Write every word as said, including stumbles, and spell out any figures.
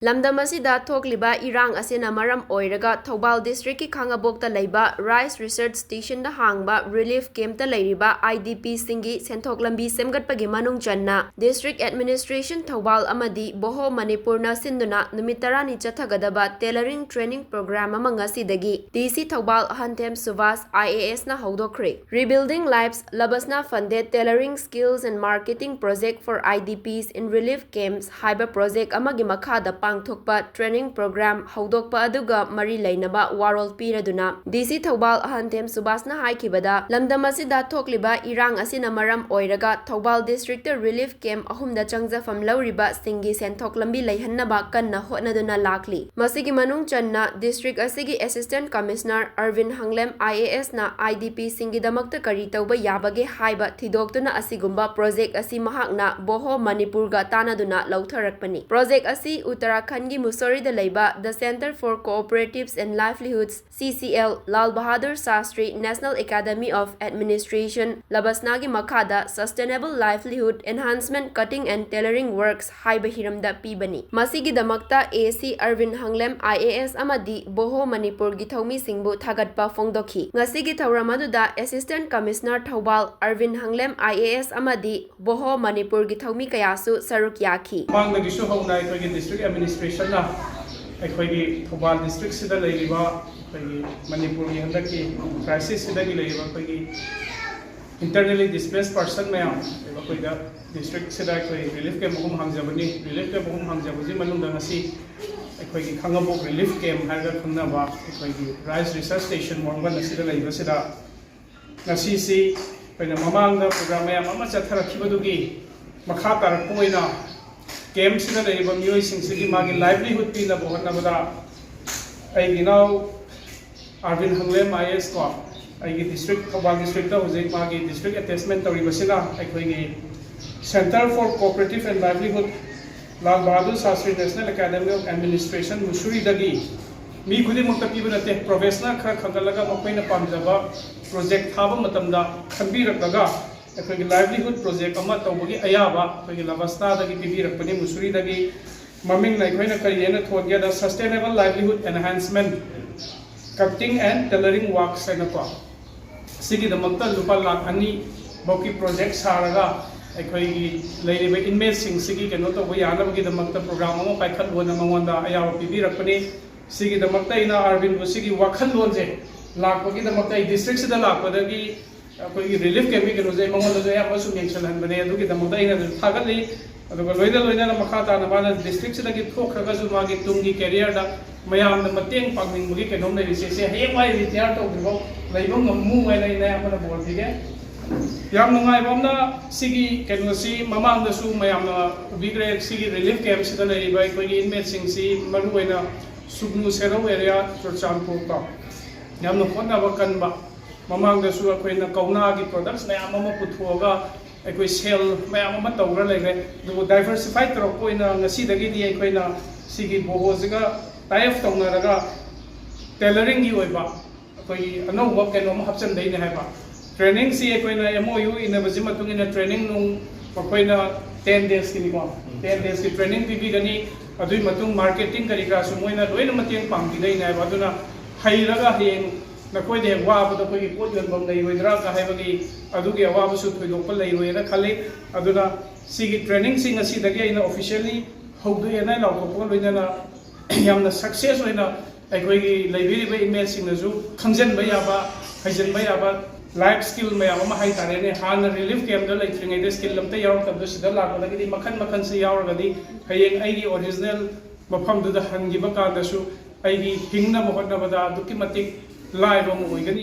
ꯂꯝꯗꯝ ꯑꯁꯤꯗ ꯊꯣꯛꯂꯤꯕ ꯏꯔꯥꯡ ꯑꯁꯤꯅ ꯃꯔꯝ ꯑꯣꯏꯔꯒ ꯊꯧꯕꯥꯜ ꯗꯤꯁꯇ꯭ꯔꯤꯛꯀꯤ ꯈꯥꯉꯕꯣꯛꯇ ꯂꯩꯕ ꯔꯥꯏꯁ ꯔꯤꯁꯔꯆ ꯁ꯭ꯇꯦꯁꯟꯗ ꯍꯥꯡꯕ ꯔꯤꯂꯤꯐ ꯀꯦꯝꯞꯇ ꯂꯩꯔꯤꯕ IDPꯁꯤꯡꯒꯤ ꯁꯦꯟꯊꯣꯛ ꯂꯝꯕꯤ ꯁꯦꯝꯒꯠꯄꯒꯤ ꯃꯅꯨꯡ ꯆꯟꯅ ꯗꯤꯁꯇ꯭ꯔꯤꯛ ꯑꯦꯗꯃꯤꯅꯤꯁꯇ꯭ꯔꯦꯁꯟ ꯊꯧꯕꯥꯜ ꯑꯃꯗꯤ ꯕꯣꯍꯣ ꯃꯅꯤꯄꯨꯔꯅ ꯁꯤꯟꯗꯨꯅ ꯅꯨꯃꯤꯠ ꯇꯔꯥꯅꯤ ꯆꯠꯊꯒꯗꯕ ꯇꯦꯂꯔꯤꯡ ꯇ꯭ꯔꯦꯅꯤꯡ ꯄ꯭ꯔꯣꯒ꯭ꯔꯥꯝ ꯑꯃ ꯉꯁꯤꯗꯒꯤ DC ꯊꯧꯕꯥꯜ ꯑꯍꯟꯊꯦꯝ ꯁꯨꯕꯥꯁ IASꯅ ꯍꯧꯗꯣꯛꯈ꯭ꯔꯦ꯫ Rebuilding Lives Labasna Funded Tailoring Skills and Marketing Project for IDPs in Relief Camps ꯍꯥꯏꯕ ꯄ꯭ꯔꯣꯖꯦꯛ ꯑꯃꯒꯤ ꯃꯈꯥꯗ ꯄꯥꯡꯊꯣꯛꯄ ꯇ꯭ꯔꯦꯅꯤꯡ ꯄ꯭ꯔꯣꯒ꯭ꯔꯥꯝ ꯍꯧꯗꯣꯛꯄ ꯑꯗꯨꯒ ꯃꯔꯤ ꯂꯩꯅꯕ ꯋꯥꯔꯣꯜ ꯄꯤꯔꯗꯨꯅ DC ꯊꯧꯕꯥꯜ ꯑꯍꯟꯊꯦꯝ ꯁꯨꯕꯥꯁꯅ ꯍꯥꯏꯈꯤꯕꯗ, ꯂꯝꯗꯝ ꯑꯁꯤꯗ ꯊꯣꯛꯂꯤꯕ ꯏꯔꯥꯡ ꯑꯁꯤꯅ ꯃꯔꯝ ꯑꯣꯏꯔꯒ ꯊꯧꯕꯥꯜ ꯗꯤꯁꯇ꯭ꯔꯤꯛꯇ ꯔꯤꯂꯤꯐ ꯀꯦꯝꯞ ꯑꯍꯨꯝꯗ ꯆꯪꯖꯐꯝ ꯂꯧꯔꯤꯕꯁꯤꯡꯒꯤ ꯁꯦꯟꯊꯣꯛ ꯂꯝꯕꯤ ꯂꯩꯍꯟꯅꯕ ꯀꯟꯅ ꯍꯣꯠꯅꯗꯨꯅ ꯂꯥꯛꯂꯤ꯫ ꯃꯁꯤꯒꯤ ꯃꯅꯨꯡ ꯆꯟꯅ ꯗꯤꯁꯇ꯭ꯔꯤꯛ ꯑꯁꯤꯒꯤ ꯑꯦꯁꯤꯁꯇꯦꯟꯠ ꯀꯃꯤꯁꯅꯔ ꯑꯔꯕꯤꯟ ꯍꯪꯂꯦꯝ IASꯅ IDPꯁꯤꯡꯒꯤꯗꯃꯛꯇ ꯀꯔꯤ ꯇꯧꯕ ꯌꯥꯕꯒꯦ ꯍꯥꯏꯕ ꯊꯤꯗꯣꯛꯇꯨꯅ ꯑꯁꯤꯒꯨꯝꯕ ꯄ꯭ꯔꯣꯖꯦꯛ ꯑꯁꯤ ꯃꯍꯥꯛꯅ ꯕꯣꯍꯣ ꯃꯅꯤꯄꯨꯔꯒ ꯇꯥꯟꯅꯗꯨꯅ ꯂꯧꯊꯔꯛꯄꯅꯤ꯫ ꯄ꯭ꯔꯣꯖꯦꯛ ꯑꯁꯤ ꯎꯠꯇꯔꯥꯈꯟꯒꯤ ꯃꯨꯁꯣꯔꯤꯗ ꯂꯩꯕ The Centre for Cooperatives and Livelihoods, CCL, Lal Bahadur Shastri National Academy of Administration, ꯂꯕꯁꯅꯥꯒꯤ ꯃꯈꯥꯗ Sustainable Livelihood Enhancement Cutting and Tailoring Works ꯍꯥꯏꯕ ꯍꯤꯔꯝꯗ ꯄꯤꯕꯅꯤ꯫ ꯃꯁꯤꯒꯤꯗꯃꯛꯇ AC ꯑꯔꯕꯤꯟ ꯍꯪꯂꯦꯝ IAS ꯑꯃꯗꯤ ꯕꯣꯍꯣ ꯃꯅꯤꯄꯨꯔꯒꯤ ꯊꯧꯃꯤꯁꯤꯡꯕꯨ ꯊꯥꯒꯠꯄ ꯐꯣꯡꯗꯣꯛꯈꯤ꯫ ꯉꯁꯤꯒꯤ ꯊꯧꯔꯝ ꯑꯗꯨꯗ ꯑꯦꯁꯤꯁꯇꯦꯟꯠ ꯀꯃꯤꯁꯅꯔ ꯊꯧꯕꯥꯜ ꯑꯔꯕꯤꯟ ꯍꯪꯂꯦꯝ IAS ꯑꯃꯗꯤ ꯕꯣꯍꯣ ꯃꯅꯤꯄꯨꯔꯒꯤ ꯊꯧꯃꯤ ꯀꯌꯥꯁꯨ ꯁꯔꯨꯛ ꯌꯥꯈꯤ꯫ ꯃꯃꯥꯡꯗꯒꯤꯁꯨ ꯍꯧꯅ ꯑꯩꯈꯣꯏꯒꯤ ꯗꯤꯁꯇ꯭ꯔꯤꯛ ꯑꯦꯗꯃꯤꯅꯤꯁꯇ꯭ꯔꯦꯁꯟꯅ ꯑꯩꯈꯣꯏꯒꯤ ꯊꯧꯕꯥꯜ ꯗꯤꯁꯇ꯭ꯔꯤꯛꯁꯤꯗ ꯂꯩꯔꯤꯕ ꯑꯩꯈꯣꯏꯒꯤ ꯃꯅꯤꯄꯨꯔꯒꯤ ꯍꯟꯗꯛꯀꯤ ꯀ꯭ꯔꯥꯏꯁꯤꯁꯁꯤꯗꯒꯤ ꯂꯩꯔꯤꯕ ꯑꯩꯈꯣꯏꯒꯤ internally displaced person ꯃꯌꯥꯝ ꯑꯩꯈꯣꯏꯗ ꯗꯤꯁꯇ꯭ꯔꯤꯛꯁꯤꯗ ꯑꯩꯈꯣꯏ ꯔꯤꯂꯤꯐ ꯀꯦꯝꯞ ꯑꯍꯨꯝ ꯍꯥꯡꯖꯕꯅꯤ꯫ ꯔꯤꯂꯤꯐ ꯀꯦꯝꯞ ꯑꯍꯨꯝ ꯍꯥꯡꯖꯕꯁꯤ ꯃꯅꯨꯡꯗ ꯉꯁꯤ ꯑꯩꯈꯣꯏꯒꯤ ꯈꯥꯉꯕꯣꯛ ꯔꯤꯂꯤꯐ ꯀꯦꯝꯞ ꯍꯥꯏꯔꯒ ꯈꯪꯅꯕ ꯑꯩꯈꯣꯏꯒꯤ ꯔꯥꯏꯁ ꯔꯤꯁꯔꯆ ꯁ꯭ꯇꯦꯁꯟ ꯃꯣꯔꯝꯕꯟ ꯑꯁꯤꯗ ꯂꯩꯕꯁꯤꯗ ꯉꯁꯤꯁꯤ ꯑꯩꯈꯣꯏꯅ ꯃꯃꯥꯡꯗ ꯄ꯭ꯔꯣꯒ꯭ꯔꯥꯝ ꯃꯌꯥꯝ ꯑꯃ ꯆꯠꯊꯔꯛꯈꯤꯕꯗꯨꯒꯤ ꯃꯈꯥ ꯇꯥꯔꯛꯄ ꯑꯣꯏꯅ ꯀꯦꯝꯞꯁꯤꯗ ꯂꯩꯔꯤꯕ ꯃꯤꯑꯣꯏꯁꯤꯡꯁꯤꯒꯤ ꯃꯥꯒꯤ ꯂꯥꯏꯚꯂꯤꯍꯨꯗ ꯄꯤꯅꯕ ꯍꯣꯠꯅꯕꯗ ꯑꯩꯒꯤ ꯏꯅꯥꯎ ꯑꯥꯔꯕꯤꯟ ꯍꯪꯂꯦꯝ IAS ꯀꯣ, ꯑꯩꯒꯤ ꯗꯤꯁꯇ꯭ꯔꯤꯛ, ꯊꯧꯕꯥꯜ ꯗꯤꯁꯇ꯭ꯔꯤꯛꯇ ꯍꯧꯖꯤꯛ ꯃꯥꯒꯤ ꯗꯤꯁꯇ꯭ꯔꯤꯛ ꯑꯦꯇꯦꯆꯃꯦꯟ ꯇꯧꯔꯤꯕꯁꯤꯅ ꯑꯩꯈꯣꯏꯒꯤ Centre for Cooperative and Livelihood, Lal Bahadur Shastri National Academy of Administration, ꯃꯨꯁꯨꯔꯤꯗꯒꯤ ꯃꯤ ꯈꯨꯗꯤꯡꯃꯛꯇ ꯄꯤꯕ ꯅꯠꯇꯦ, ꯄ꯭ꯔꯣꯐꯦꯁꯅꯦꯜ ꯈꯔ ꯈꯟꯒꯠꯂꯒ ꯃꯈꯣꯏꯅ ꯄꯥꯝꯖꯕ ꯄ꯭ꯔꯣꯖꯦꯛ ꯊꯥꯕ ꯃꯇꯝꯗ ꯈꯟꯕꯤꯔꯛꯂꯒ ꯑꯩꯈꯣꯏꯒꯤ ꯂꯥꯏꯚꯂꯤꯍꯨꯗ ꯄ꯭ꯔꯣꯖꯦꯛ ꯑꯃ ꯇꯧꯕꯒꯤ ꯑꯌꯥꯕ ꯑꯩꯈꯣꯏꯒꯤ ꯂꯕꯁꯅꯥꯗꯒꯤ ꯄꯤꯕꯤꯔꯛꯄꯅꯤ, ꯃꯨꯁꯨꯔꯤꯗꯒꯤ꯫ ꯃꯃꯤꯡꯅ ꯑꯩꯈꯣꯏꯅ ꯀꯔꯤ ꯍꯥꯏꯅ ꯊꯣꯟꯒꯦꯗ, Sustainable Livelihood Enhancement Cutting and Tailoring Works ꯍꯥꯏꯅꯀꯣ꯫ ꯁꯤꯒꯤꯗꯃꯛꯇ ꯂꯨꯄꯥ ꯂꯥꯈ ꯑꯅꯤ ꯐꯥꯎꯒꯤ ꯄ꯭ꯔꯣꯖꯦꯛ ꯁꯥꯔꯒ ꯑꯩꯈꯣꯏꯒꯤ ꯂꯩꯔꯤꯕ ꯏꯟꯃꯦꯠꯁꯤꯡꯁꯤꯒꯤ ꯀꯩꯅꯣ ꯇꯧꯕ ꯌꯥꯅꯕꯒꯤꯗꯃꯛꯇ ꯄ꯭ꯔꯣꯒ꯭ꯔꯥꯝ ꯑꯃ ꯄꯥꯏꯈꯠꯂꯣꯅ ꯃꯉꯣꯟꯗ ꯑꯌꯥꯕ ꯄꯤꯕꯤꯔꯛꯄꯅꯤ꯫ ꯁꯤꯒꯤꯗꯃꯛꯇ ꯑꯩꯅ ꯑꯥꯔꯕꯤꯟꯕꯨ ꯁꯤꯒꯤ ꯋꯥꯈꯜꯂꯣꯟꯁꯦ ꯂꯥꯛꯄꯒꯤꯗꯃꯛꯇ, ꯑꯩ ꯗꯤꯁꯇ꯭ꯔꯤꯛꯁꯤꯗ ꯂꯥꯛꯄꯗꯒꯤ ꯑꯩꯈꯣꯏꯒꯤ ꯔꯤꯂꯤꯐ ꯀꯦꯝꯞꯀꯤ ꯀꯩꯅꯣꯁꯦ ꯑꯩ ꯃꯉꯣꯟꯗꯁꯨ ꯑꯌꯥꯝꯕ ꯁꯨꯝ ꯌꯦꯡꯁꯤꯜꯍꯟꯕꯅꯦ꯫ ꯑꯗꯨꯒꯤꯗꯃꯛꯇ ꯑꯩꯅꯁꯨ ꯊꯥꯒꯠꯂꯤ꯫ ꯑꯗꯨꯒ ꯂꯣꯏꯅ ꯂꯣꯏꯅꯅ ꯃꯈꯥ ꯇꯥꯅ ꯃꯥꯅ ꯗꯤꯁꯇ꯭ꯔꯤꯛꯁꯤꯗꯒꯤ ꯊꯣꯛꯈ꯭ꯔꯒꯁꯨ ꯃꯥꯒꯤ ꯇꯨꯡꯒꯤ ꯀꯦꯔꯤꯌꯔꯗ ꯃꯌꯥꯝꯅ ꯃꯇꯦꯡ ꯄꯥꯡꯅꯤꯡꯕꯒꯤ ꯀꯩꯅꯣꯝ ꯂꯩꯔꯤꯁꯦ, ꯁꯦ ꯍꯌꯦꯡꯋꯥꯏ ꯔꯤꯇꯥꯌꯔ ꯇꯧꯗ꯭ꯔꯤꯐꯥꯎ ꯂꯩꯕ ꯉꯝꯃꯨ ꯍꯥꯏꯅ ꯑꯩꯅ ꯑꯌꯥꯝꯕꯅ ꯕꯣꯔ ꯄꯤꯒꯦ꯫ ꯌꯥꯝ ꯅꯨꯡꯉꯥꯏꯕ ꯑꯃꯅ, ꯁꯤꯒꯤ ꯀꯩꯅꯣꯁꯤ ꯃꯃꯥꯡꯗꯁꯨ ꯃꯌꯥꯝꯅ ꯎꯕꯤꯈ꯭ꯔꯦ꯫ ꯁꯤꯒꯤ ꯔꯤꯂꯤꯐ ꯀꯦꯝꯞꯁꯤꯗ ꯂꯩꯔꯤꯕ ꯑꯩꯈꯣꯏꯒꯤ ꯏꯟꯃꯦꯠꯁꯤꯡꯁꯤ, ꯃꯔꯨꯑꯣꯏꯅ ꯁꯨꯒꯅꯨ ꯁꯦꯔꯧ ꯑꯦꯔꯤꯌꯥ, ꯆꯨꯔꯆꯥꯟꯄꯨꯔ ꯀꯣ, ꯌꯥꯝꯅ ꯍꯣꯠꯅꯕ ꯀꯟꯕ, ꯃꯃꯥꯡꯗꯁꯨ ꯑꯩꯈꯣꯏꯅ ꯀꯧꯅꯥꯒꯤ ꯄ꯭ꯔꯣꯗꯛꯁ ꯃꯌꯥꯝ ꯑꯃ ꯄꯨꯊꯣꯛꯑꯒ ꯑꯩꯈꯣꯏ ꯁꯦꯜ ꯃꯌꯥꯝ ꯑꯃ ꯇꯧꯔ ꯂꯩꯔꯦ꯫ ꯑꯗꯨꯕꯨ ꯗꯥꯏꯚꯔꯁꯤꯐꯥꯏ ꯇꯧꯔꯛꯄ ꯑꯣꯏꯅ ꯉꯁꯤꯗꯒꯤꯗꯤ ꯑꯩꯈꯣꯏꯅ ꯁꯤꯒꯤ ꯕꯣꯍꯣꯁꯤꯒ ꯇꯥꯏ ꯑꯞ ꯇꯧꯅꯔꯒ ꯇꯦꯂꯔꯤꯡꯒꯤ ꯑꯣꯏꯕ ꯑꯩꯈꯣꯏꯒꯤ ꯑꯅꯧꯕ ꯀꯩꯅꯣꯝ ꯍꯥꯞꯆꯤꯟꯗꯣꯏꯅꯦ ꯍꯥꯏꯕ꯫ ꯇ꯭ꯔꯦꯅꯤꯡꯁꯤ ꯑꯩꯈꯣꯏꯅ ꯑꯦꯝ ꯑꯣ ꯌꯨ ꯏꯟꯅꯕꯁꯤ ꯃꯇꯨꯡ ꯏꯟꯅ ꯇ꯭ꯔꯦꯅꯤꯡ ꯅꯨꯡ ꯃꯈꯣꯏꯅ ꯇꯦꯟ ꯗꯦꯖꯀꯤꯅꯤꯀꯣ, ꯇꯦꯟ ꯗꯦꯖꯀꯤ ꯇ꯭ꯔꯦꯅꯤꯡ ꯄꯤꯕꯤꯒꯅꯤ꯫ ꯑꯗꯨꯒꯤ ꯃꯇꯨꯡ ꯃꯥꯔꯀꯦꯇꯤꯡ ꯀꯔꯤ ꯀꯔꯥꯁꯨ ꯃꯣꯏꯅ ꯂꯣꯏꯅ ꯃꯇꯦꯡ ꯄꯥꯡꯕꯤꯗꯣꯏꯅꯦ ꯍꯥꯏꯕ꯫ ꯑꯗꯨꯅ ꯍꯩꯔꯒ ꯍꯌꯦꯡ ꯅꯈꯣꯏꯗ ꯍꯦꯛ ꯋꯥꯕꯗꯣ ꯑꯩꯈꯣꯏꯒꯤ ꯄꯣꯠ ꯌꯣꯟꯐꯝ ꯂꯩꯔꯣꯏꯗ꯭ꯔꯥ ꯀ ꯍꯥꯏꯕꯒꯤ ꯑꯗꯨꯒꯤ ꯑꯋꯥꯕꯁꯨ ꯊꯣꯏꯗꯣꯛꯄ ꯂꯩꯔꯣꯏꯅ ꯈꯜꯂꯤ꯫ ꯑꯗꯨꯅ ꯁꯤꯒꯤ ꯇ꯭ꯔꯦꯅꯤꯡꯁꯤ ꯉꯁꯤꯗꯒꯤ ꯑꯩꯅ ꯑꯣꯐꯤꯁꯤꯌꯦꯜꯂꯤ ꯍꯧꯗꯣꯛꯑꯦꯅ ꯂꯥꯎꯊꯣꯛꯄꯒ ꯂꯣꯏꯅꯅ ꯌꯥꯝꯅ ꯁꯛꯁꯦꯁ ꯑꯣꯏꯅ ꯑꯩꯈꯣꯏꯒꯤ ꯂꯩꯕꯤꯔꯤꯕ ꯏꯟꯃꯦꯠꯁꯤꯡꯅꯁꯨ ꯈꯪꯖꯤꯟꯕ ꯌꯥꯕ, ꯍꯩꯖꯤꯟꯕ ꯌꯥꯕ ꯂꯥꯏꯐ ꯁ꯭ꯀꯤꯜ ꯃꯌꯥꯝ ꯑꯃ ꯍꯥꯏ ꯇꯥꯔꯦꯅꯦ꯫ ꯍꯥꯟꯅ ꯔꯤꯂꯤꯐ ꯀꯦꯝꯞꯇ ꯂꯩꯇ꯭ꯔꯤꯉꯩꯗ ꯁ꯭ꯀꯤꯜ ꯑꯝꯇ ꯌꯥꯎꯔꯛꯇꯕꯗꯣ ꯁꯤꯗ ꯂꯥꯛꯄꯗꯒꯤꯗꯤ ꯃꯈꯟ ꯃꯈꯟꯁꯦ ꯌꯥꯎꯔꯒꯗꯤ ꯍꯌꯦꯡ ꯑꯩꯒꯤ ꯑꯣꯔꯤꯖꯤꯅꯦꯜ ꯃꯐꯝꯗꯨꯗ ꯍꯟꯈꯤꯕ ꯀꯥꯟꯗꯁꯨ ꯑꯩꯒꯤ ꯍꯤꯡꯅꯕ ꯍꯣꯠꯅꯕꯗ ꯑꯗꯨꯛꯀꯤ ꯃꯇꯤꯛ ꯂꯥꯏꯕ ꯑꯃ ꯑꯣꯏꯒꯅꯤ꯫